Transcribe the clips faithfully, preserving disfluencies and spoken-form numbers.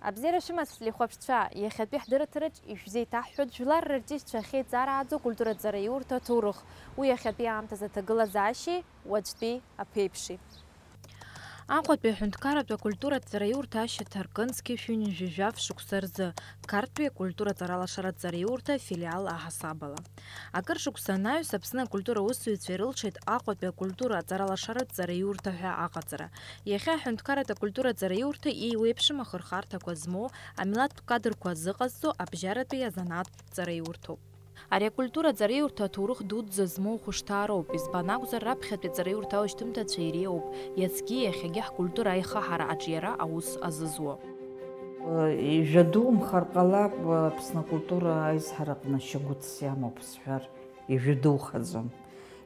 Абзиара шәымаз, ҳлихәаԥшцәа, иахьатәи ҳдырраҭараҿ ишәзеиҭаҳҳәоит жәлар рартистцәа ахьеиҵарааӡо акультуратә ҵараиурҭа аҭоурых, уи иахьатәи аамҭазы аҭагылазаашьеи уаҵәтәи аԥеиԥши. Аҟәатәи аҳәынҭқарратә акультуратә ҵараиурҭа ашьаҭаркын зқьи жәшәи ҩажәи жәаф шықәса рзы, Қарҭтәи акультуратә ҵаралашаратә ҵараиурҭа афилиал аҳасабала. Акыр шықәса анаҩс, Аԥсны акультура усзуҩцәа ирылшеит Аҟәатәи акультура аҵаралашаратә ҵараиурҭа ҳәа аҟаҵара. Иахьа аҳәынҭқарратә акультура ҵараиурҭа еиуеиԥшым ахырхарҭақәа змоу, амилаҭтә кадрқәа азыҟазҵо абжьаратәи азанааҭтә ҵараиурҭоуп. Ари акультура ҵараиурҭа аҭоурых дуӡӡа змоу хәышҭаароуп, избан акәзар, раԥхьатәи аҵараиурҭа аушьҭымҭацәа иреиуоуп, иацгьы иахьагьы ҳкультура аихаҳара аҿиара аус азызуа. Ижәадумхар ҟалап, Аԥсны акультура аизҳараҟны шьагәыҭс иамоуп сҳәар, ижәадухаӡом.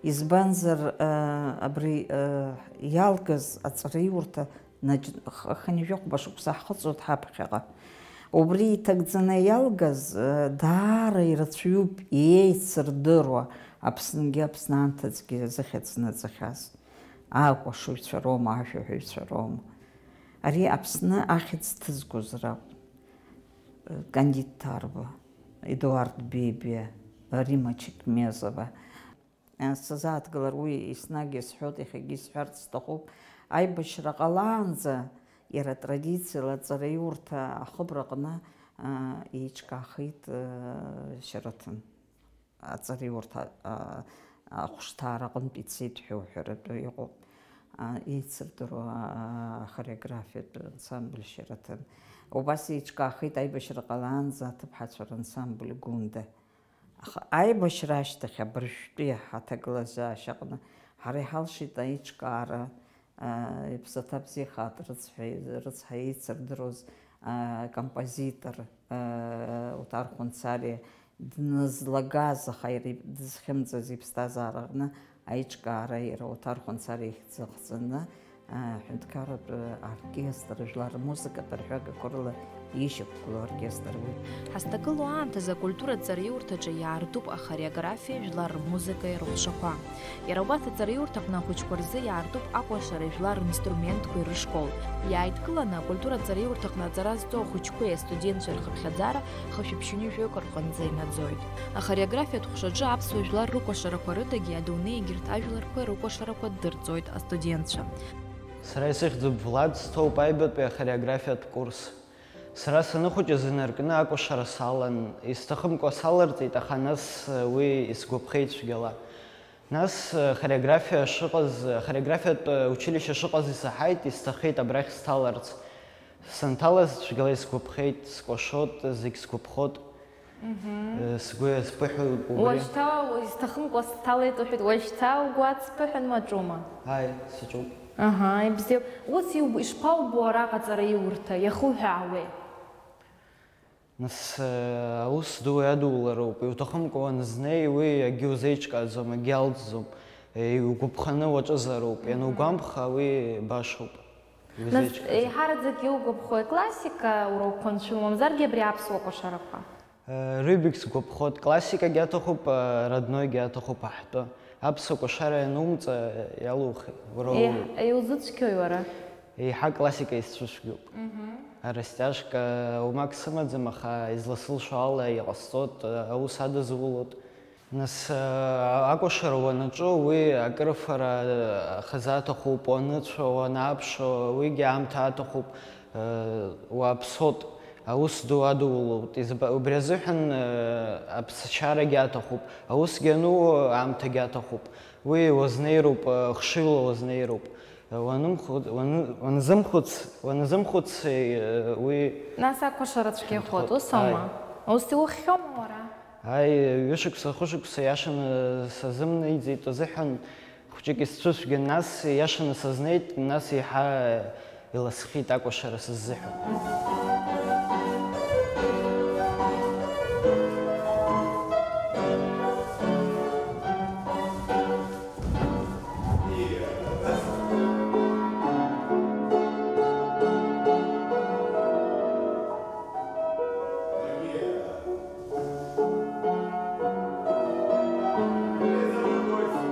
Избанзар, абри иалгаз аҵараиурҭа наџь-, х-, хынҩажәи хәба шықәса ҳхыҵуеит ҳаԥхьаҟа. Убри иҭагӡаны иалгаз, даара ирацәаҩуп иеицырдыруа Аԥсныгьы Аԥсны анҭыҵгьы зыхьӡ наӡахьаз. Акәашаҩцәа роума, ашәаҳәаҩцәа роума? Ари Аԥсны ахьӡ ҭызгоз ракәын. Кандид Ҭарба, Едуард Бебиа, Римма Чекмезова. Сазааҭгылар уи еснагь исҳәоит, иахьагьы исҳәарц сҭахуп. Аибашьра ҟалаанӡа иара атрадициала аҵараиурҭа ахыбраҟны еиҿкаахеит Шьараҭын. Аҵараиурҭа ахәышҭаара аҟынтә ицеит ҳәа уҳәаратәы иҟоуп. Еицырдыруа ахореографиатә ансамбль Шьараҭын. Убас еиҿкаахеит аибашьра ҟалаанӡа аҭыԥҳацәа рансамбль Гәында. Аха аибашьра ашьҭахь абыржәтәи ҳаҭагылазаашьа аҟны ҳара иҳалшеит аиҿкаара, иԥсаҭа бзиахааит рыцҳа-, рыцҳа еицырдыруаз акомпозитор Оҭар Хәынцариа днызлагаз, аха иара иб-, дызхьымӡаз иԥсҭазаара аҟны аиҿкаара иара Оҭар Хәынцариа ихьӡ ахҵаны, аҳәынҭқарратә оркестр, жәлар рмузыкатә арҳәагақәа рыла ишьақәгылоу аоркестр уи. Ҳазҭагылоу аамҭазы акультуратә ҵараиурҭаҿы иаартуп ахореографиеи жәлар рмузыкеи рыҟәшақәа. Иара убас аҵараиурҭаҟны ахәыҷқәа рзы иаартуп акәашареи жәлар ринструментқәеи рышкол. Иааидкыланы акультуратә ҵараиурҭаҟны аҵара зҵоу ахәыҷқәеи астудентцәеи рхыԥхьаӡара хышәи ԥшьынҩажәаҩык рҟынӡа инаӡоит. Ахореографиатә ҟәшаҿы аԥсуа жәлар рыкәашарақәа рыдагьы адунеи егьырҭ ажәларқәеи рыкәашарақәа ддырҵоит астудентцәа. Сара исыхьӡуп Влад, сҭоуп аҩбатәи ахореографиатә курс. Сара саныхәыҷыз инаркны акәашара салан, исҭахымкәа саларҵеит, аха нас уи исгәаԥхеит цәгьала. Нас, э, хореографиа шыҟаз, э, хореографиатә, э, училище шыҟаз исаҳаит, исҭаххеит абрахь сҭаларц. Санҭалаз цәгьала исгәаԥхеит, скәашот, зегь сгәаԥхот. Мгм. Э, сгәы иазԥыҳәоит убри. Уажәшьҭа исҭахымкәа сҭалеит уҳәеит, уажәшьҭа угәы ацԥыҳәан маҿума? Ааи, саҿуп. Аҳа, ибзиоуп. Ус иуб-, ишԥаубо араҟа аҵараиурҭа, иахуҳәаауеи? Нас, э, аус ду иадулароуп, иуҭахымкәа уанызнеи, уи акгьы узеиҿкааӡом, акгьы алҵӡом, э, иугәаԥханы уаҿызароуп, мгм, ианугәамԥха, уи башоуп. Нас, иузеиҿкааӡом. Еиҳараӡак иугәаԥхои, классика ура уқәынцәу, мамзаргьы абри аԥсуа кәашарақәа? Э, Рубик сгәаԥхоит, классикагьы аҭахуп, э, роднойгьы аҭахуп аҳәтәы. Аԥсуа кәашара ианумҵа, иалухи, ура. Еиҳ-, улоуп. Иузыцәгьои уара? Еиҳа классика исцәыцәгьоуп. Мгм. Арастиажка уамак сымаӡам, аха изласылшо ала иҟасҵоит, аус адызулоит. Нас, акәашара уанаҿу, уи акрыфара хазы аҭахуп, уаныцәо, уанааԥшуа, уигьы аамҭа аҭахуп, уааԥсоит, аус ду адулоит. Изба-, убри азыҳәан, аԥсшьарагьы аҭахуп, аусгьы ану аамҭагьы аҭахуп. Уи уазнеироуп, хшыҩла уазнеироуп. Уанымхәыц-, уаны-, уанзымхәыц-, уанзымхәыци, уи. Нас акәашара цәгьахоит, ус аума? Ааи. Ус иухьхьоума уара? Ааи, ҩышықәса, хышықәса иашаны сазымнаӡеит азыҳәан, хәҷык исцәыцәгьан, нас иашаны сазнеит, нас еиҳа иласхьеит акәашара сыззыҳәан.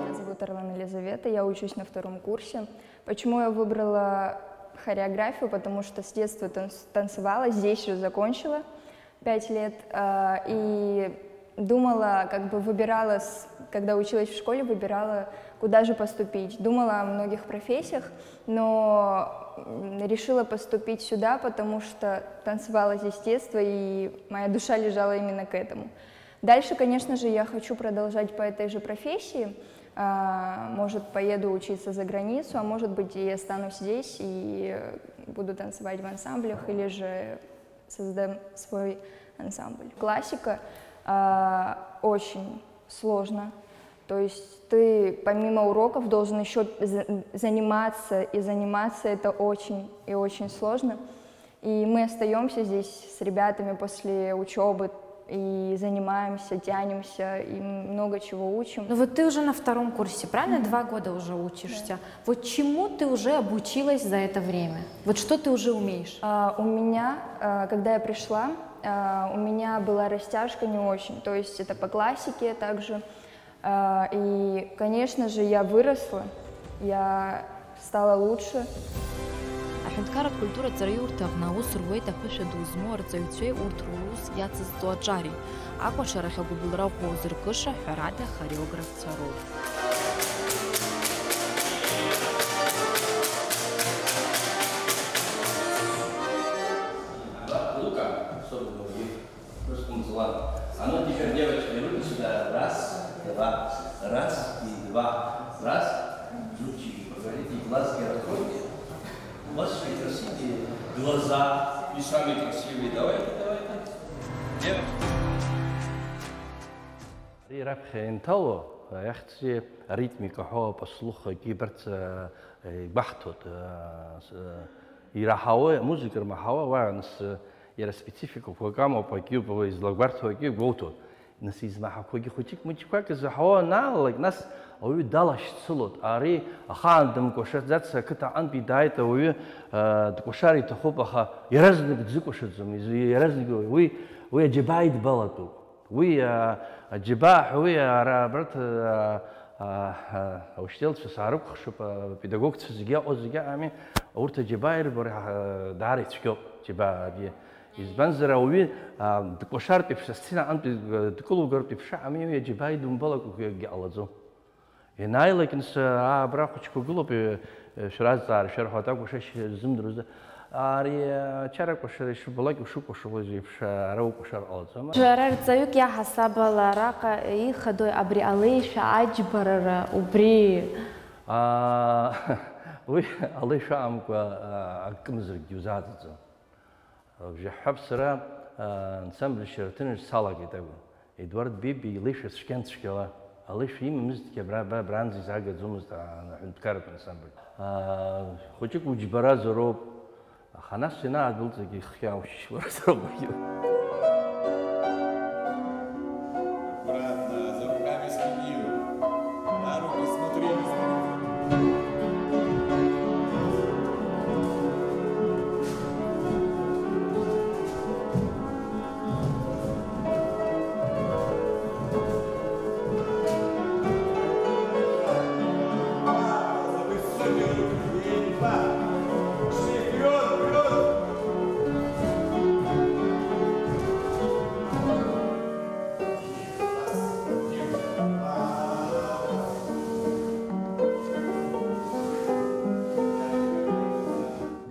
Меня зовут Орлан Елизавета, я учусь на втором курсе. Почему я выбрала Хореографию, потому что с детства танц- танцевала, здесь же закончила пять лет. А, и думала, как бы выбирала, с- когда училась в школе, выбирала, куда же поступить. Думала о многих профессиях, но м, решила поступить сюда, потому что танцевала здесь с детства, и моя душа лежала именно к этому. Дальше, конечно же, я хочу продолжать по этой же профессии. А, Может, поеду учиться за границу, а может быть, и останусь здесь, и буду танцевать в ансамблях, или же создам свой ансамбль. Классика а, очень сложно. То есть ты помимо уроков должен еще заниматься, и заниматься это очень и очень сложно. И мы остаемся здесь с ребятами после учебы и занимаемся, тянемся, и много чего учим. Ну вот ты уже на втором курсе, правильно? Два года уже учишься. Вот чему ты уже обучилась за это время? Вот что ты уже умеешь? А, У меня, а, когда я пришла, а, у меня была растяжка не очень, то есть это по классике также. А, И, конечно же, я выросла, я стала лучше. Аҳәынҭқарратә культура ҵараиурҭаҟны аус руеит аԥышәа ду змоу арҵаҩцәеи урҭ рус иацызҵо аҿареи. Акәашарахь агәыбылра ӷәӷәа узыркыша, ҳәарада, хореографцәа роуп. Лука, особенно у них, просто не зла. А ну теперь, девочки, руки сюда. Раз, два, раз и два, раз. Зубчики покажите, глазки откройте. У вас очень красивые глаза и самые красивые. Давайте, давайте. Девочки. Ари раԥхьа инҭало, иахьӡи аритмика ҳәа апаслухагьы абарҭ игәаҳҭоит. Ираҳауа, амузыка рмаҳауа, уа нас иара спецификақәак амоуп, акгьы излагәарҭо акгьы гәоуҭоит. Нас измаҳақәагьы хәыҷык-мыҷқәак изаҳауа анаалалак, нас ауаҩы далашьцылоит. Ари ахаан дымкәашаӡац, ақыҭа аҟынтәи дааит ауаҩы, дкәашар иҭахуп, аха иаразнак дзыкәашаӡом, иаразнак уи, уи аџьабаа идбалатәуп. Уи аџьабаа ҳәа уи ара абарҭ аучителцәа саарыкәхшоуп, апедагогцәа зегьы аҟоу зегьы ами, урҭ аџьабаа ирбо даара ицәгьоуп, џьабаагьы. Избанзар ауаҩы дкәашартә еиԥш, асцена аҟынтә дкылугартә еиԥш ами, уи аџьабаа идумбалакәагьы ҟалаӡом. Ианааилак, нас, аа, абра ахәыҷқәа гылоуп, шәразҵаара шәарҳәоит, акәашашьа ззымдыруаз. Ари ачара акәашара ишубалак, ушыкәашалоз еиԥш, ара укәашар ҟалаӡом. Џьара рҵаҩык иаҳасаб ала араҟа ихадои абри алеишәа аџьбарара убри? Аа, уи алеишәа амкәа, аа, акымзаргьы узааӡаӡом. Бжаҳҳәап, сара, аа, ансамбль Шьараҭынраҿ салагеит акәын. Едуард Биби илеишәа цәгьан цәгьала. Алеишәа имамызҭгьы абра, абра, абранӡа изаагаӡомызт, аа, аҳәынҭқарратә ансамбль. Аа, хәыҷык уџьбаразароуп. Аха нас ианаадәылҵагьы ихы иаушьышьуа рацәоуп. Аккуратно, за руками следи. На руки смотри, не смотри.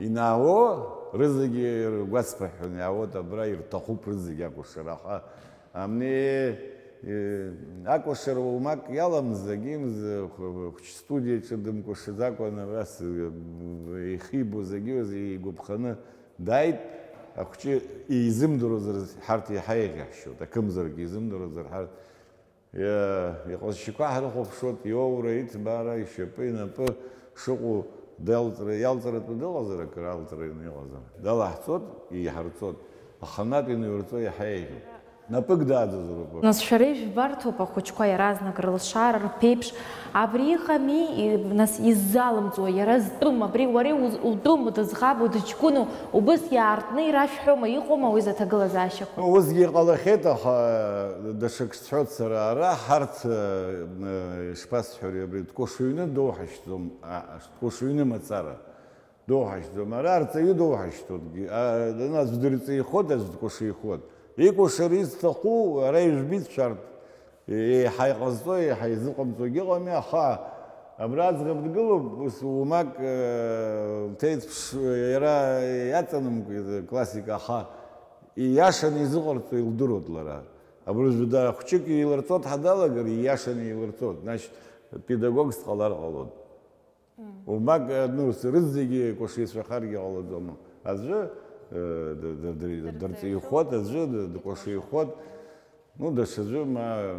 Инаало, рызегьы ргәацԥыҳәаны иаауеит, абра ирҭахуп рызегьы акәашара, аха абни, э, акәашара уамак иаламзаргьы, имз, хә-, хәыҷ студиаҿы дымкәашаӡакәа, абас, э, ихибо зегьы игәаԥханы дааит, ахәҷы изымдыруазар ҳарҭ иаҳа еиӷьаҳшьоит, акымзарак изымдыруазар ҳарҭ. Иа-, иҟазшьақәа ҳрыхәаԥшуеит, иоура, иҭбаара, ишьапы, инапы шыҟоу далҵра, иалҵратәы дыҟазар, акыр алҵраны иҟазар, далаҳҵоит, иҳарҵоит, аханатә ианырҵо иаҳа еиӷьуп. Напык дааӡазароуп. Нас шәара ижәбарҭоуп ахәыҷқәа иаразнак рылшара, рԥеиԥш, абри иҟами, и-, нас иззалымҵуа, иара зтәым, абри уара иуз-, утәым, дыӡӷабу, дыҷкәыну, убыс иаартны ирашәҳәома, иҟоума уи заҭагылазаашьақәа? Усгьы иҟалахьеит, аха даҽак сҳәоит сара, ара ҳарҭ, э, ишԥасҳәари, абри дкәашаҩны доуҳашьҭӡом, а, дкәашаҩны мацара. Доуҳашьҭӡом, ара арҵаҩы доуҳашьҭуангьы, а, аӡә дырҵаҩхоит, аӡә дкәашаҩхоит. Икәашара изҭаху ара ижәбеит шәарҭ, еиҳа иҟазҵо, еиҳа изыҟамҵогьы ыҟами, аха абра аӡӷаб дгылоуп, ус уамак, э, лҭеиҭԥш иара иаҵанамкуеит классика, аха ииашаны изыҟарҵо илдыруеит лара. Абыржәы да хәҷык еилырҵоит ҳәа далагар, ииашаны еилырҵоит, значит, педагогс дҟалар ҟалоит. Уамак, э, ну, с-, рызегьы кәашеицәахаргьы ҟалаӡом. Аӡәы, э, д-, д-, д-, дырҵаҩхоит, аӡәы д-, дкәашеихоит. Ну, даҽаӡәы ма, э,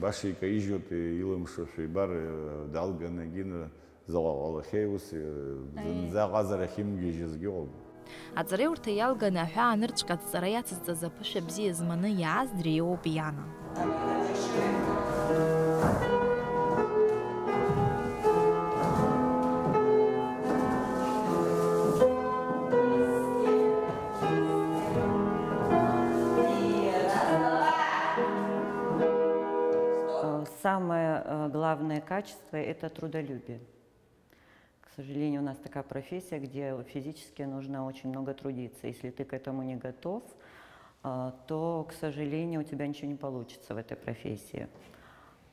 баша икаижьуеит, э, илымшошәа ибар, э, далганы, гьины заҟа ҟалахьеи ус, э, зынӡа ҟазара ахьимгьежьызгьы ыҟоуп. Аҵараиурҭа иалганы аҳәаа анырцәҟьа, аҵаҵара иацызҵаз аԥышәа бзиа зманы иааз дреиуоуп Иана. Самое, э, главное качество — это трудолюбие. К сожалению, у нас такая профессия, где физически нужно очень много трудиться. Если ты к этому не готов, а, то, к сожалению, у тебя ничего не получится в этой профессии.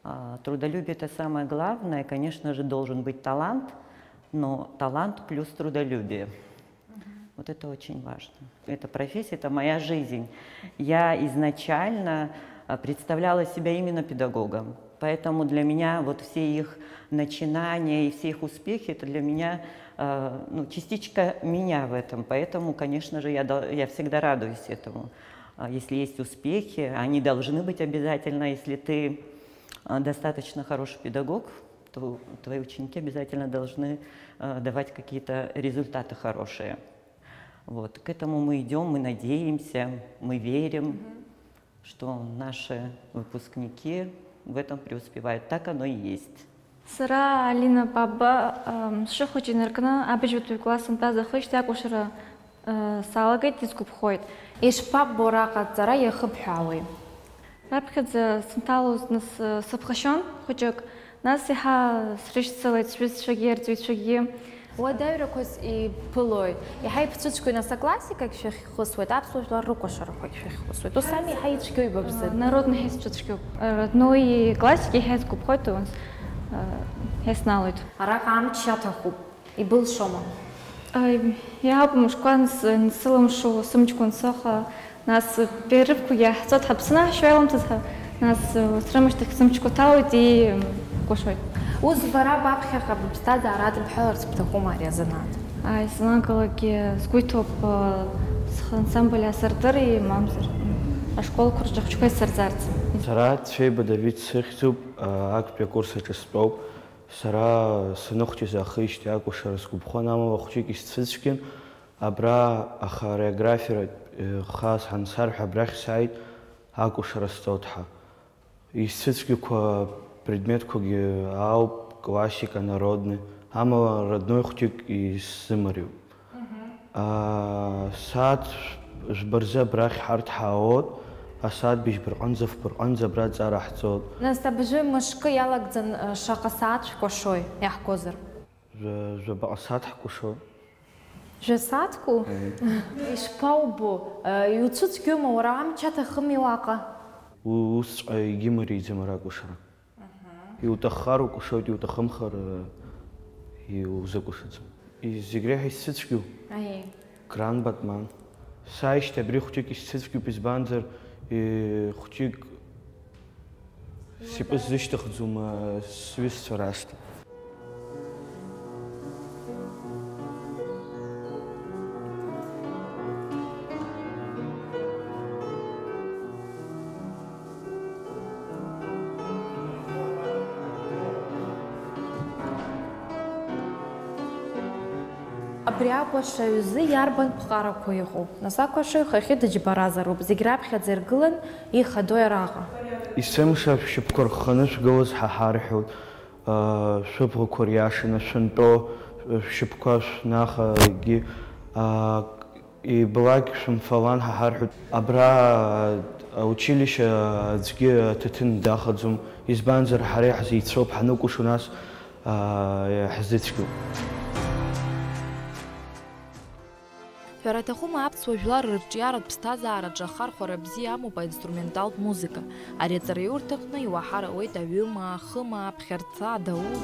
А, трудолюбие — это самое главное. Конечно же, должен быть талант, но талант плюс трудолюбие. Вот это очень важно. Эта профессия — это моя жизнь. Я изначально, а, представляла себя именно педагогом. Поэтому для меня вот все их начинания и все их успехи — это для меня, а, ну, частичка меня в этом. Поэтому, конечно же, я дол-, я всегда радуюсь этому. А, если есть успехи, они должны быть обязательно. Если ты, а, достаточно хороший педагог, то твои ученики обязательно должны, а, давать какие-то результаты хорошие. Вот. К этому мы идём, мы надеемся, мы верим, что наши выпускники в этом преуспевают. Так оно и есть. Сара Алина Баба, ам, сшьа хәыҷы инаркны абыжьбатәи класс сынтәаз ахижьҭеи акәашара, э, салагеит, исгәаԥхоит. Ишԥаббо араҟа аҵара иахыбҳәаауеи? Раԥхьаӡа сынҭалоз, нас, э, сыԥхашьон хәыҷык, нас иаҳа срышьцылеит сҩызцәагьы, арҵаҩцәагьы. Уадаҩрақәас иԥылои? Иаҳа ибцәыцәгьои, нас, аклассикагь шәахьхысуеит, аԥсуа жәлар рыкәашарақәагь шәахьхысуеит. Ус ами, иаҳа ицәгьоу ибабзыԥ? Э, народный иаҳа исцәыцәгьоуп. Э, родной классик иаҳа исгәаԥхоит, ус, э, иаҳа сналоит. Араҟа амч иаҭахуп. Ибылшома? Ай, иакәым, шкәа нс-, нсылымшо, сымчқәа нсыха, нас перерывқәагьы иаҳҵоит, ҳаԥсны ҳшәо иаламҭаз ҳа, нас, ус рымышьҭахь сымчқәа ҭалоит, икәашоит. Ус бара баԥхьаҟа быԥсҭазаара адыбҳәаларц бҭахума ари азанааҭ? Ааи, санаагалакгьы сгәы иҭоуп, схы ансамбль аасыртыр, мамзар ашколқәа рҿы ахәыҷқәа исырҵарц. Сара Цәеиба Давид сыхьӡуп, актәи акурс аҿы стәоуп. Сара саныхәҷыз ахижьҭеи акәашара сгәаԥхон, амала хәҷык исцәыцәгьан, абра ахореографиатә, э, хас ҳансарҳәа абрахь сааит, акәашара сҵоит ҳәа. Исцәыцәгьақәа предметқәагьы ауп, классика, народный, амала родной хәҷык исзымариоуп. Аа, сааҭ жәба рзы абрахь ҳарҭ ҳаауеит, асааҭ быжьба рҟынӡа, фба рҟынӡа абра аҵара ҳҵоит. Нас абыржәы мышкы иалагӡан, шаҟа сааҭ шәкәашои, иаҳгозар? Жәа-, жәабаҟа сааҭ ҳкәашоит. Жәа сааҭку? Ишԥаубо, иуцәыцәгьоума, уара амч аҭахыми уаҟа? У-, усҵәҟьа егьымариаӡам ара акәашара. Иуҭаххар укәашоит, иуҭахымхар, э, иузыкәашаӡом. И-, зегь реиҳа исцәыцәгьоу? Аиеи. Гран Батман. Сааижьҭеи абри хәҷык исцәыцәгьоуп, избанзар, э, хәҷык сипы сзышьҭыхӡом, э, сҩызцәа рашҭа. Абри акәашаҩ изы иарбан ԥҟарақәа иҟоу? Нас акәашаҩ хахьы дыџьбаразароуп, зегь раԥхьаӡа иргылан ихадои араҟа? Есымша шәшьапқәа рхханы шәгылаз ҳаҳарҳәоит, аа, шәыбӷақәа риашаны шәынтәо, шәшьапқәа шәнаха, егьи, аа, Иблак шәымфалан ҳәа ҳарҳәоит. Абра аучилишье аӡәгьы аҭаҭын дахаӡом, избанзар, ҳара иаҳзеицәоуп, ҳаныкәышу нас, аа, иаҳзыцәгьоуп. Ҳәара аҭахума, аԥсуа жәлар рырҿиаратә ԥсҭазаараҿы ахархәара бзиа амоуп аинструменталтә музыка. Ари аҵараиурҭаҟны иуаҳар ауеит аҩымаа, ахымаа, аԥхьарца, адаул.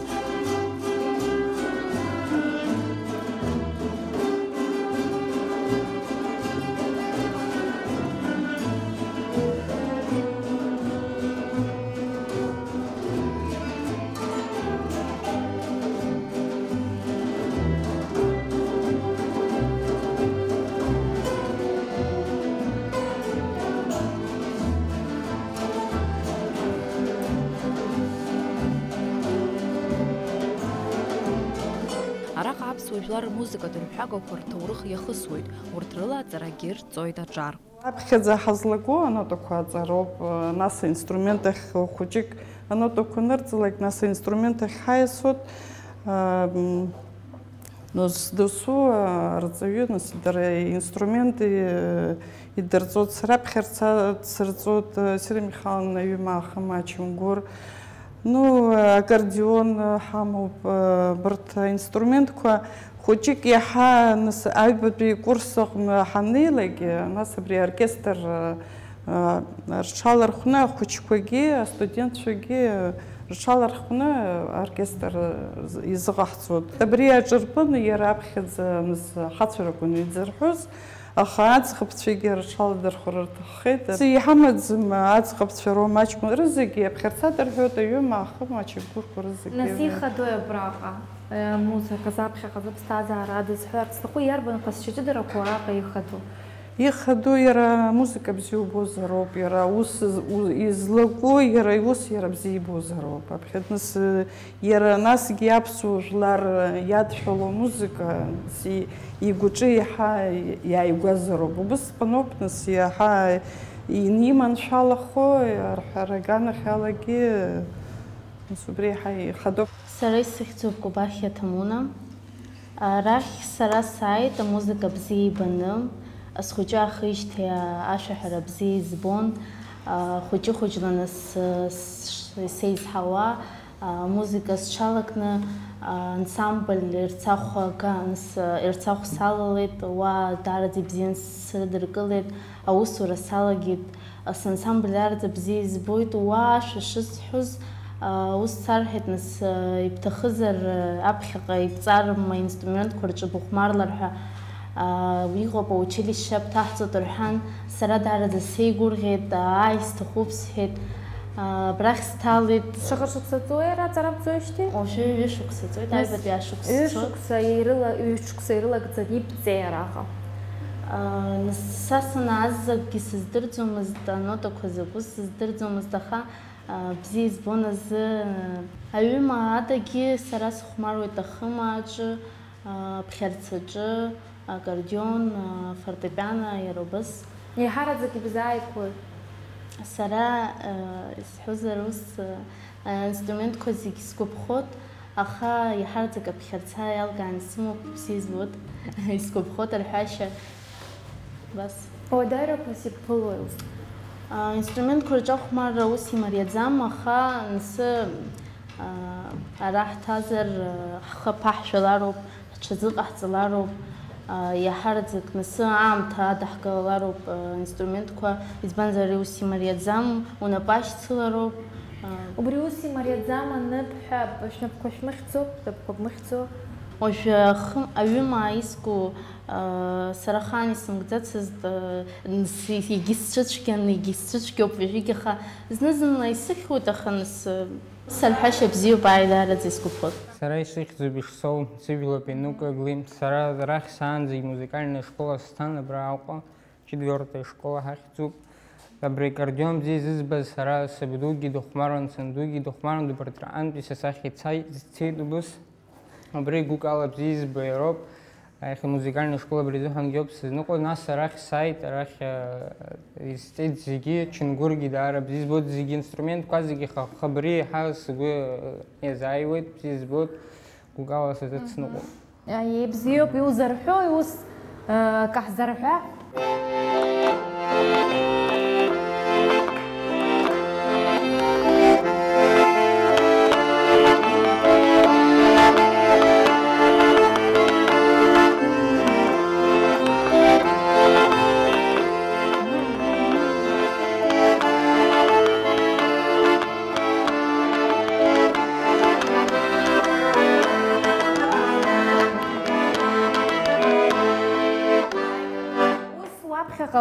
Араҟа аԥсуа жәлар рмузыкатә рҳәагақәа рҭоурых иахысуеит, урҭ рыла аҵарагьы рҵоит аҿар. Аԥхьаӡа ҳазлаго анотақәа аҵароуп, нас аинструмент ахь хәыҷык анотақәа нырҵалак, нас аинструмент ахь ҳаиасуеит. Ам, Нас досу, а, арҵаҩы, нас дара инструмент, э, идырҵоит, сара аԥхьарца дсырҵоит, э, Сира Михайловна, аҩымаа, ахымаа, ачамгәыр. Ну, э, аккордеон, э, ҳамоуп, э, абарҭ аинструментқәа хәыҷык иаҳа, нас, аҩбатәи курс аҟны ҳаннеилак, э, нас абри аоркестр, э, Рҽалархәны ахәыҷқәагьы, астудентцәагьы рҽалархәны аоркестр изыҟаҳҵоит. Абри аҿырпын иара аԥхьаӡа мз ҳацәарақәа анидзырҳәоз, аха аӡӷабцәагьы рҽаладырхәра рҭаххеит. Иҳамаӡам аӡӷабцәа роума аҷкәын рызегьы аԥхьарца дырҳәоит, аҩыма, ахыма, ачамгәырқәа рызегьы. Нас ихадои абраҟа, э, музыка заԥхьаҟа зыԥсҭазаара адызҳәарц зҭаху иарбан ҟазшьа ҷыдарақәоу араҟа ихадоу? Ихадоу иара амузыка бзиа убозароуп, иара аус з-, у-, излаку, иара иус иара бзиа ибозароуп. Аԥхьатәныс, э, иара насгьы аԥсуа жәлар, э, иадҳәалоу амузыка, си-, игәаҿы иаҳа иааигәазароуп. Убысҟаноуп, нас, иаҳа иниманшәалахо, арҳәара аганахьалагьы, нас, убри иаҳа ихадоуп. Сара исыхьӡуп Кобахьиа Ҭамуна. Арахь сара сааит амузыка бзиа ибаны, схәыҷы аахижьҭеи ашәаҳәара бзиа избон, хәыҷы-хәыҷла нас, с-, сеизҳауа, амузыка сҽалакны, ансамбль Ерцахә ага-, с-, Ерцахә салалеит, уа даараӡа ибзиан срыдыркылеит, аусура салагеит. Сансамбль даараӡа бзиа избоит, уа ашәа шысҳәоз, а, ус сарҳәеит, нас, а, ибҭахызар, а, аԥхьаҟа ибҵарым аинструментқәа рҿы быхәмарлар ҳәа, а, иҟоуп, аучилишьче бҭаҳҵоит рҳәан, сара даараӡа сеигәырӷьеит, ааи, сҭахуп сҳәеит, а, абрахь сҭалеит. Шаҟа шықәса ҵуеи ара аҵара бҵоижьҭеи? Уажәы ҩышықәса ҵуеит, нас аҩбатәи ашықәс цоит. Ҩышықәса ирыла-, ҩышықәса ирылагӡаны ибҵеи араҟа? А, нас са санааз закәгьы сыздырӡомызт, анотақәа закәыз сыздырӡомызт, аха, а, бзиа избон азы, а, аҩымаа адагьы сара сыхәмаруеит ахымааҿы, а, аԥхьарцаҿы, аккордеон, а, фортепиано, иара убас. Еиҳараӡак ибзааигәои? Сара, а, исҳәозар ус, а, аинструментқәа зегь сгәаԥхоит, аха еиҳараӡак аԥхьарца иалкааны сымоуп, бзиа избоит, исгәаԥхоит арҳәашьа. Убас. Ауадаҩрақәа сиԥылои ус? А, инструментқәа рҿахәмарра ус имариаӡам, аха мсы, а, ара ҳҭазар, а, ҳхы аԥаҳшәалароуп, ҳҽазыҟаҳҵалароуп, а, иаҳараӡак мсы аамҭа адаҳкылалароуп, а, инструментқәа, избанзар, ари ус имариаӡам, унапы ашьцылароуп, а. Убри ус имариаӡам аныбҳәа, шәнапқәа шәмыхьӡо, шәнапқәа бмыхьӡо? Уажәы ахы-, аҩымаа иску Сара ахаан исымкӡацызт, егьысцәыцәгьан, егьысцәыцәгьоуп уажәыгь, аха зны-зынла исыхьуеит, аха нас, сарҳәашьа бзиоуп, ааи, даараӡа исгәаԥхоит. Сара исыхьӡуп Ишсоу, сыжәлоуп Енука Глим. Сара арахь саанӡагь музыкальная школа сцан, абра Аҟәа, четвёртая школа ҳахьӡуп. Абри аккордеон бзиа изызбаз сара сабдугьы дыхәмаруан, сандугьы дыхәмаруан, убарҭ раҟынтәи са сахь ицеит убыс. Убри гәыкала бзиа избо иароуп. Аиха музыкальная школа абри азыҳәангьы ауп сызныҟәоз, нас арахь сааит, арахь, э, изҵеит зегьы, Чынгәыргьы даара бзиа избоит, зегьы инструментқәа зегьы ха-, хабри еиҳа сгәы, э, иазааиуеит, бзиа избоит, гәыкала сазыцныҟәоит. Мгм. Аиеи, бзиоуп, иузарҳәои ус, э, акы ҳзарҳәа?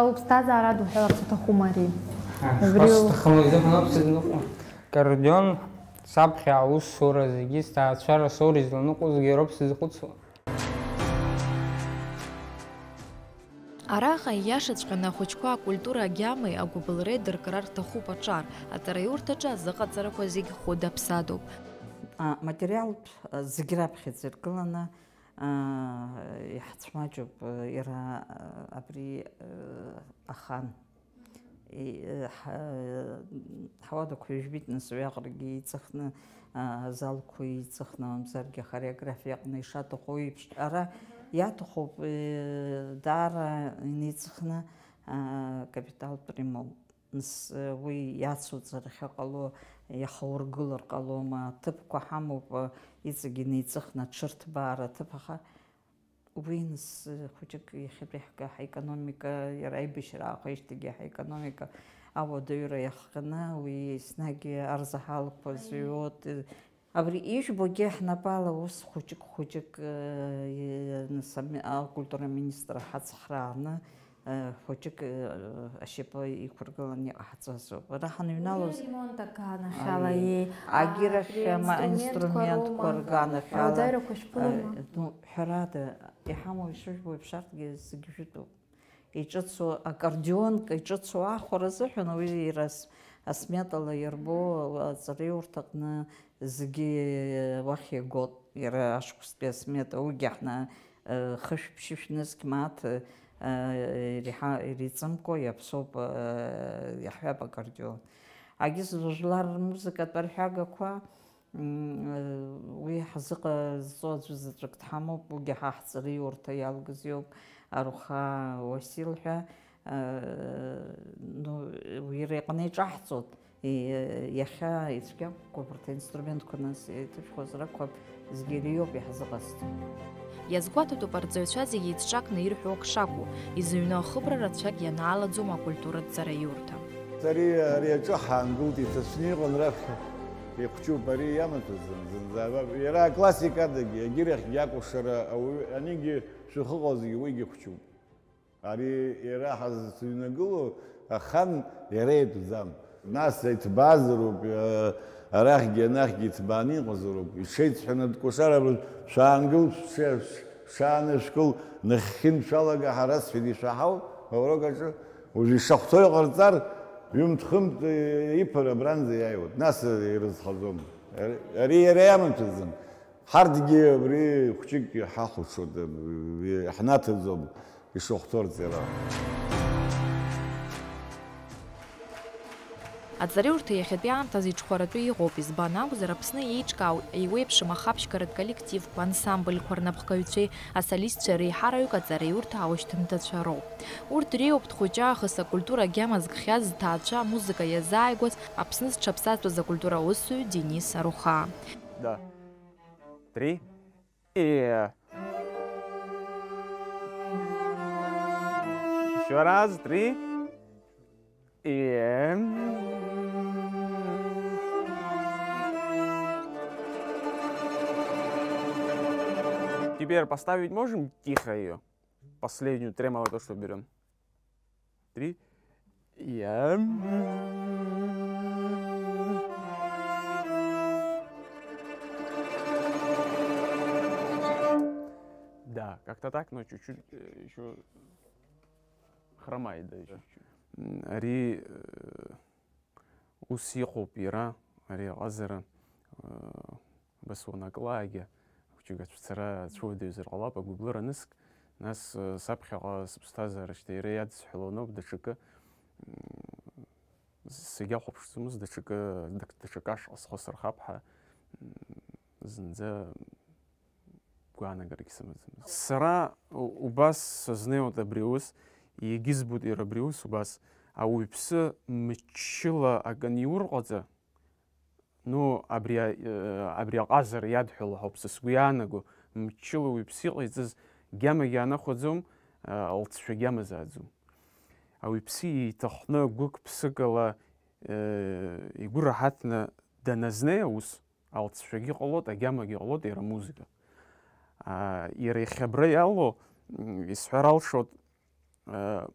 Уԥсҭазаара адуҳәаларц уҭахума ари? Убри Шԥасҭахым, изыҳәаноуп сызныҟәо. Аккордеон саԥхьа аусура зегьы, сҭаацәара соура изланыҟәо зегьы роуп сызхәыцуа. Араҟа ииашаҵәҟьаны ахәыҷқәа акультура агьамеи агәыбылреи дыркра рҭахуп аҿар, аҵараиурҭаҿы азыҟаҵарақәа зегь хәыда-ԥсадоуп. Аматериалтә, а, зегь раԥхьаӡа иргыланы, а, иҳацәмаҷуп, а, иара, а, абри, а, ахан. И, э, ҳа-, ҳауадақәа ҩажәбеит, нас, уиаҟарагьы еиҵыхны, а, азалқәа еиҵыхны, мамзаргьы ахореографиа аҟны ишаҭаху еиԥш. Ара иаҭахуп, э, даара инеиҵыхны, а, капиталтә ремонт. Нас, э, уи иацуҵар ахьыҟало, иахаургылар ҟалома, аҭыԥқәа ҳамоуп, э, иҵегь инеиҵыхны аҽырҭбаара аҭыԥ, аха Уи, нас, хәыҷык иахьатәи ҳга-, ҳаекономика, иара аибашьра аахижьҭеигьы ҳаекономика ауадаҩра иахҟьаны, уи еснагь арзаҳалқәа Аи. зҩуеит. Абри ижәбогьы ҳнапала ус хәыҷык-хәыҷык, э, нас ами-, акультура аминистр ҳацхрааны, э, хәыҷык, э, ашьапы иқәыргыланы иҟаҳҵазоуп. Ара ҳаныҩналоз Уи аремонт аганахьала Аи. иеи-, Агьырахь абри ама-, инструментқәа инструментқәа роума? рганахьала, Ауадаҩрақәа шәԥылома? э, ну, Ҳәарада, иҳамоу ишыжәбо еиԥш, арҭгьы зегь жәытәуп. Иҿыцу аккордеонка, иҿыцу ахәара азыҳәан уи иара ас-, асметала иарбоу аҵараиурҭаҟны зегьы уахь иагоит. Иара ашықәсқәеи асмета, уигьы ҳна-, э, хышә-ԥшьышә нызқь мааҭ, э, иреиҳа-, иреиҵымкәа иаԥсоуп, э, иаҳҳәап, аккордеон. Агьыс жәлар рмузыкатә арҳәагақәа, М, уи ҳзыҟазҵо аӡәы заҵәык дҳамоуп, уигьы ҳа ҳҵараиурҭа иалгаз иоуп, Аруха Уасил ҳәа, э, ну, иара иҟны иҿаҳҵоит. И-, иахьа ицәгьамкәа абарҭ аинструментқәа нас иҭышәхуазар акәхап, зегьы иара иоуп иаҳзыҟазҵо. Иазгәаҭатәуп арҵаҩцәа зегьы еицҿакны ирҳәо ак шакәу, изыҩны ахыбра рацәак ианаалаӡом акультуратә ҵараиурҭа. Ари, ари аҿы ҳаангылт, иҭацәны иҟан раԥхьа. Ихәҷуп, ари иамаҭәаӡам зынӡа. Иара аклассикадагьы, агьырахьгьы акәашара ауаҩы анигьы шәыхыҟазгьы уигьы хәҷуп. Ари иара ҳазыҩнагылоу ахан иара итәӡам. Нас иҭбаазароуп, э, арахьгьы анахьгьы иҭбааны иҟазароуп. Иҽеиҵҳәаны дкәашара, шәаангыл, шәҽы-, шәҽаанышәкыл, нахьхьынтә шәалага, ҳара сҳәеит ишәаҳау аурок аҿы. Уажә ишахәҭоу иҟарҵар, ҩымҭ-хынтә, э, иԥара абранӡа иааиуеит. Нас ирызхаӡом. Ари, ари иара иамаҭәаӡам. Ҳарҭгьы абри хәҷык ҳахәаҽуеит, э, ҳнаҭаӡом ишахәҭоу арҵаҩра. Аҵараиурҭа иахьатәи аамҭазы иҽхәаратәы иҟоуп, избан акәзар, Аԥсны еиҿкаау еиуеиԥшым ахаԥшьгаратә коллективқәа, ансамбльқәа рнапхгаҩцәеи асолистцәеи реиҳараҩык аҵараиурҭа аушьҭымҭацәа роуп. Урҭ дреиуоуп дхәыҷы аахыс акультура агьама зкхьаз зҭаацәа амузыка иазааигәаз Аԥсны зҽаԥсазтәыз акультура аусзуҩ Денис Арухаа. Да. Три. И. Ещё раз, три. И. Теперь поставить можем тихо её? Последнюю тремоло, то, что берём. Три. Я. Да, как-то так, но чуть-чуть, э, ещё хромает, да, ещё чуть-чуть. М, ари, э, ус иҟоуп иара, ари аҟазара, э, Абас уанаклаагьы, хәҷык ацәцара цәуадаҩзар ҟалап, агәыблыра аныск, нас, э, саԥхьаҟа сыԥсҭазаара шьҭа иара иадысҳәалоноуп даҽакы, м, сегьахәаԥшӡомызт, даҽакы, даҽ-, даҽакы ашҟа схы сырхап ҳәа, м, зынӡа гәаанагарагьы сымаӡамызт. Сара у-, убас сазнеиуеит абри аус, егьызбоит иара абри аус убас, ауаҩԥсы мчыла акы аниурҟаҵа, Ну, абри а-, э, абри аҟазара иадҳәало ҳауп, са сгәы иаанаго, мчыла уаҩԥсы иҟаиҵаз гьамагьы аанахәаӡом, э, лҵшәагьы амазааӡом. Ауаҩԥсы иҭахны гәык-ԥсыкала, э, игәы раҳаҭны даназнеи аус, алҵшәагьы ҟалоит, агьамагьы ҟалоит, иара музыка. А, иара иахьа абра иалоу, м, исҳәар алшоит,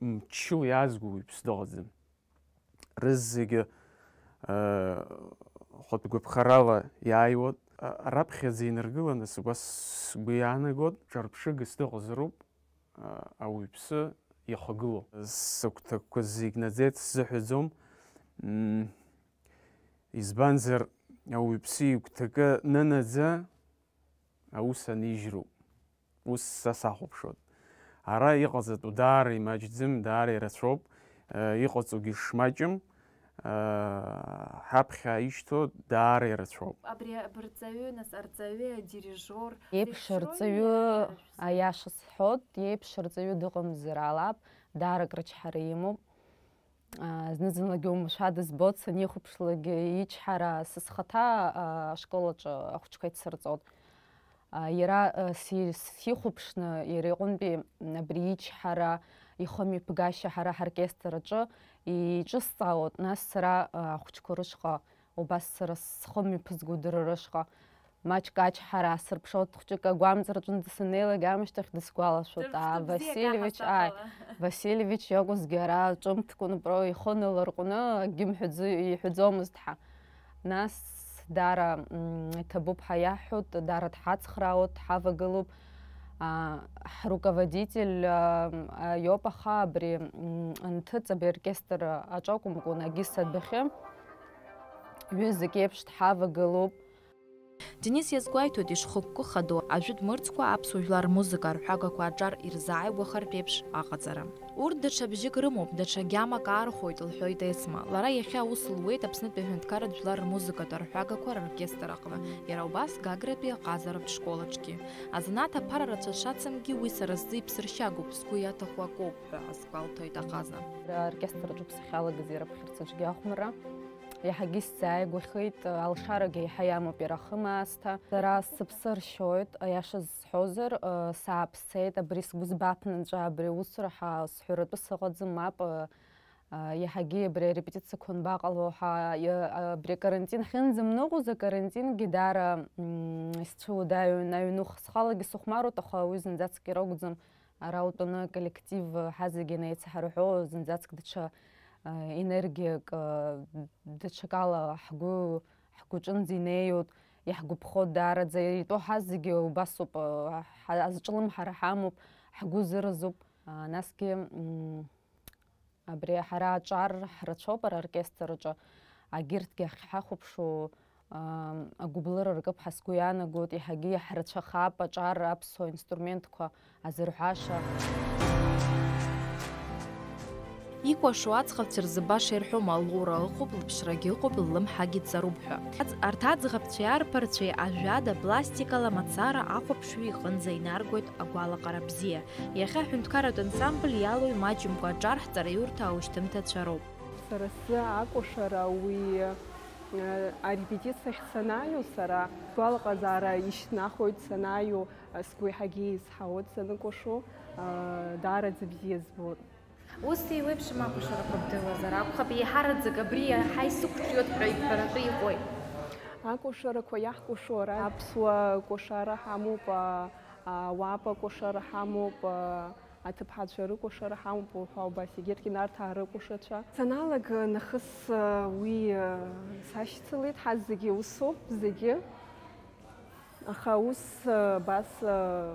мчыла иаазго уаҩԥс дыҟаӡам. Рызегьы хатә гәаԥхарала иааиуеит. Раԥхьаӡа инаргыланы сгәы иаанагоит, ҿырԥшыгас дыҟазароуп ауаҩԥсы иахагылоу. Сыгәҭакқәа зегь наӡеит сзыҳәаӡом, избанзар ауаҩԥсы игәҭакы нанаӡа аус анижьроуп. Ус са сахәаԥшуан. Ара иҟаҵатәу даара имаҷӡам, даара ирацәоуп, иҟаҵогьы шмаҷым, ҳаԥхьа ишьҭоу даара ирацәоуп. Абри абырҵаҩы, нас, арҵаҩы, адирижиор, еиԥш зеиԥшроу арҵаҩы, иара шәзы. Аиаша сҳәоит, еиԥш арҵаҩы дыҟамзар ҟалап, даара крычҳара имоуп. Зны-зынлагьы умшәа дызбоит, санихәаԥшлакгьы ичҳара, са схаҭа ашкол аҿы ахәыҷқәа ицсырҵоит. Иара сихәаԥшны, иара иҟынтәи абри ичҳара, ихымҩаԥгашьа ҳара ҳоркестр аҿы иҿысҵаауеит, нас сара ахәыҷқәа рышҟа, убас сара схымҩаԥызго дара рышҟа. Маҷк ачҳара аасырԥшуеит, хәҷык агәамҵраҿынӡа саннеилак аамышьҭахь дысгәалашәоит, аа, Васильевич, ааи, Васильевич иакәызгьы ара ҿымҭкәын про ихы наларҟәны акгьы мҳәаӡо, иҳәаӡомызт ҳа. Нас дара, м, иҭабуп ҳәа иаҳҳәоит, дара дҳацхраауеит, дҳавагылоуп. А, ҳруководитель, а, иоуп, аха абри, м, анҭыҵ, абри аоркестр аҿы акәымкәа, Нагиса адәахьы ҩызак еиԥш дҳавагылоуп. Денис иазгәеиҭоит, ишхықәкы хадоу ажәытә мырӡқәа аԥсуа жәлар рмузыка арҳәагақәа аҿар ирзааигәахартә еиԥш аҟаҵара. Урҭ даҽа бжьык рымоуп, даҽа гьамак аархәоит, лҳәоит Есма. Лара иахьа аус луеит Аԥснытәи аҳәынҭқарратә жәлар рмузыкатә арҳәагақәа роркестр аҟны, иара убас Гагратәи аҟазаратә школ аҿгьы. Азанааҭ аԥара рацәа шацымгьы, уи сара сзы иԥсыршьагоуп, сгәы иаҭаху акоуп ҳәа азгәалҭоит аҟаза. Аоркестр аҿы ԥсахьалагаз ирыԥхьарц аҿгьы ахәмарра. Иаҳагьы исзааигәахеит, алшарагьы еиҳа иамоуп иара ахымаасҭа. Сара сыԥсы ршьоит, аиаша сҳәозар, сааԥсеит, абри сгәы збаԥнанҵәа, абри аусура ҳәа сҳәаратәы сыҟаӡам, мап, иаҳагьы абри арепетициақәа анбаҟало ҳәа, абри акарантин ҳахьынӡамныҟәоз, акарантингьы даара, м, исцәыуадаҩын, аҩнуха схалагьы сыхәмаруеит, аха уи зынӡаск иракәӡам. Ара утәаны аколлектив, ҳазегьы неицҳарҳәо, зынӡаск даҽа, а, енергиак, а, даҽакала ҳгәы, ҳгәаҿынӡа инеиуеит, иаҳгәаԥхоит даараӡа, итәоу ҳазегьы убасоуп, а, ҳа-, азҿлымҳара ҳамоуп, ҳгәы зыразуп, а, насгьы, м, Абри ҳара аҿар ҳрацәоуп ара аоркестр аҿы, агьырҭгьы ахьҳахәаԥшуа, ам, агәыблыра ркып ҳәа сгәы иаанагоит, еиҳагьы иаҳрацәахап аҿар аԥсуа инструментқәа азырҳәаша. Икәашо аӡӷабцәа рзы баша ирҳәома, лура ыҟоуп, лыԥшрагьы ыҟоуп, ллымҳагьы ҵаруп ҳәа. Арҭ аӡӷабцәеи арԥарцәеи ажәада, пластикала мацара ахәаԥшҩы ихынӡа инаргоит агәалаҟара бзиа. Иахьа аҳәынҭқарратә ансамбль иалоу имаҷымкәа аҿар ҳҵараиурҭа аушьҭымҭацәа роуп. Сара сзы акәашара уи, э, арепетициахь санааио сара, сгәалаҟазаара ишьҭнахуеит санааио, э, сгәы еиҳагьы еизҳауеит саныкәашо, э, даараӡа бзиа збоит. Ус еиуеиԥшым акәашарақәа бдыруазар акәхап, еиҳараӡак абри иаҳа исықәҿиоит ҳәа ибҳәаратәы иҟои? Акәашарақәа иаҳкәашо ара аԥсуа кәашара ҳамоуп, а, ауапа кәашара ҳамоуп, а, аҭыԥҳацәа рыкәашара ҳамоуп уҳәа убас, егьырҭгьы Нарҭаа рыкәашацәа. Саналага нахыс, а, уи, а, сашьцылеит, ҳазегьы усоуп, зегьы. Аха ус, а, абас, а,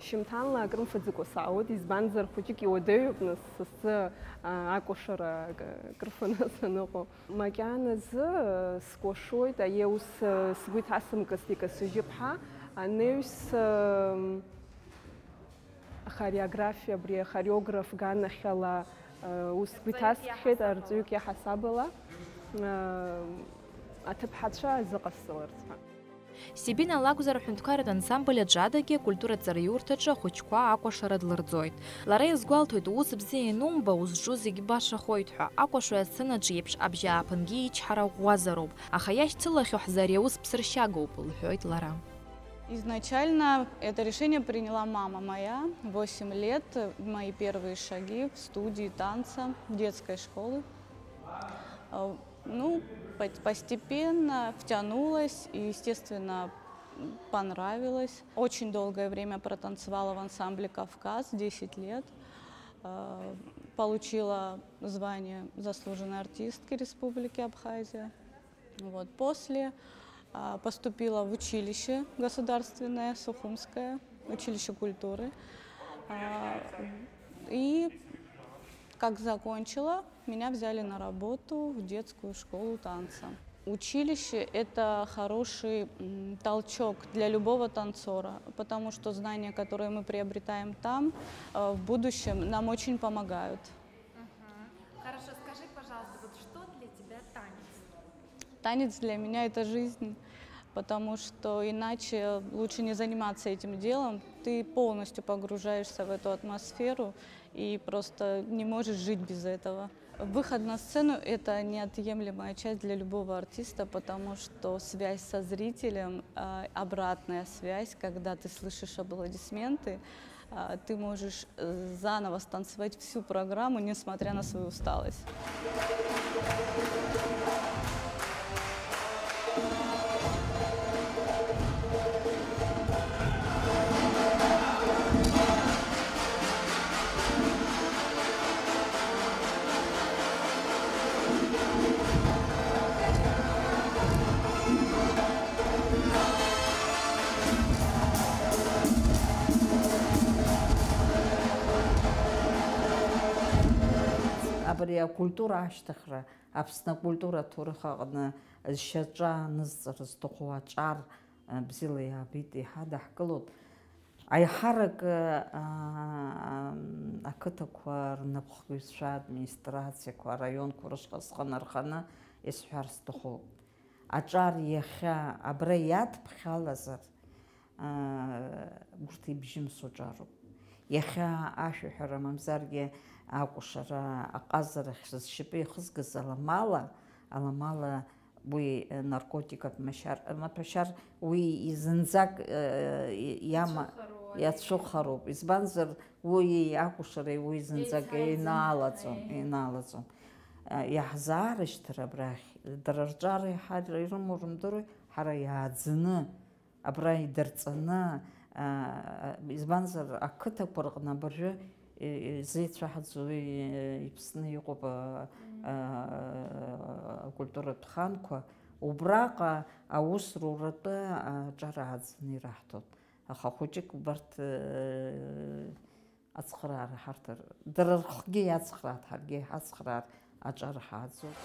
шьымҭанла акрымфаӡакәа саауеит, избанзар, хәыҷык иуадаҩуп, нас, сасы, а, акәашара к-, крыфаны саныҟоу. Макьаназы, а, скәашоит, аиеи, ус, а, сгәы иҭасымкызт икасыжьып ҳәа, анаҩс, а, ахореографиа, абри ахореограф ганахьала, а, ус сгәы иҭаскхьеит, арҵаҩык иаҳасабала, а, аҭыԥҳацәа азыҟасҵаларц ҳәа. Сибина лакәзар, аҳәынҭқарратә ансамбль аҿы адагьы акультура ҵараиурҭаҿы ахәыҷқәа акәашара длырӡоит. Лара иазгәалҭоит, ус бзиа ианумба, узҿу зегь башахоит ҳәа, акәашаҩ асценаҿ иеиԥш абжьааԥынгьы ичҳара ӷәӷәазароуп, аха иашьцылахьоу ҳзы ари аус ԥсыршьагоуп, лҳәоит лара. Изначально это решение приняла мама моя, восемь лет, мои первые шаги в студии танца детской школы. Э, ну, по-, постепенно втянулась и, естественно, понравилось. Очень долгое время протанцевала в ансамбле «Кавказ», десять лет. Получила звание заслуженной артистки Республики Абхазия. Вот. После поступила в училище государственное Сухумское, училище культуры. И как закончила, меня взяли на работу в детскую школу танца. Училище — это хороший толчок для любого танцора, потому что знания, которые мы приобретаем там, в будущем нам очень помогают. Хорошо, скажи, пожалуйста, вот что для тебя танец? Танец для меня — это жизнь, потому что иначе лучше не заниматься этим делом. Ты полностью погружаешься в эту атмосферу и просто не можешь жить без этого. Выход на сцену — это неотъемлемая часть для любого артиста, потому что связь со зрителем, обратная связь, когда ты слышишь аплодисменты, ты можешь заново станцевать всю программу, несмотря на свою усталость. Абри акультура ашьҭыхра, Аԥсны акультура аҭоурых аҟны зшьаҿа нызҵара зҭаху аҿар бзиала иаабеит, еиҳа даҳкылоит. Аиҳарак ақыҭақәа рнапхгаҩцәа, администрациақәа, араионқәа рышҟа схы нарханы исҳәар сҭахуп. Аҿар иахьа абра иадԥхьалазар, урҭ ибжьымсу ҿароуп. Иахьа ашәаҳәара мамзаргьы акәашара аҟазарахь зшьапы ихызгаз аламала, аламала уи наркотикатә машьар, маҭәашьар уи изынӡак иама, иацәыхароуп. Избанзар, уи акәашареи уи зынӡак еинаалаӡом, еинаалаӡом. Иаҳзаарышьҭыр абрахь, дара рҿар еиҳа ирымоу рымдыруеи, ҳара иааӡаны, абра идырҵаны, избанзар, ақыҭақәа рҟны абыржәы изеицәаҳаӡо иԥсны иҟоуп акультуратә ханқәа, убраҟа аус руратәы аҿар ааӡаны ираҳҭоит. Аха хәыҷык убарҭ ацхыраара ҳарҭар, дара рхгьы иацхраат, ҳаргьы иҳацхраат, аҿар ҳааӡоит.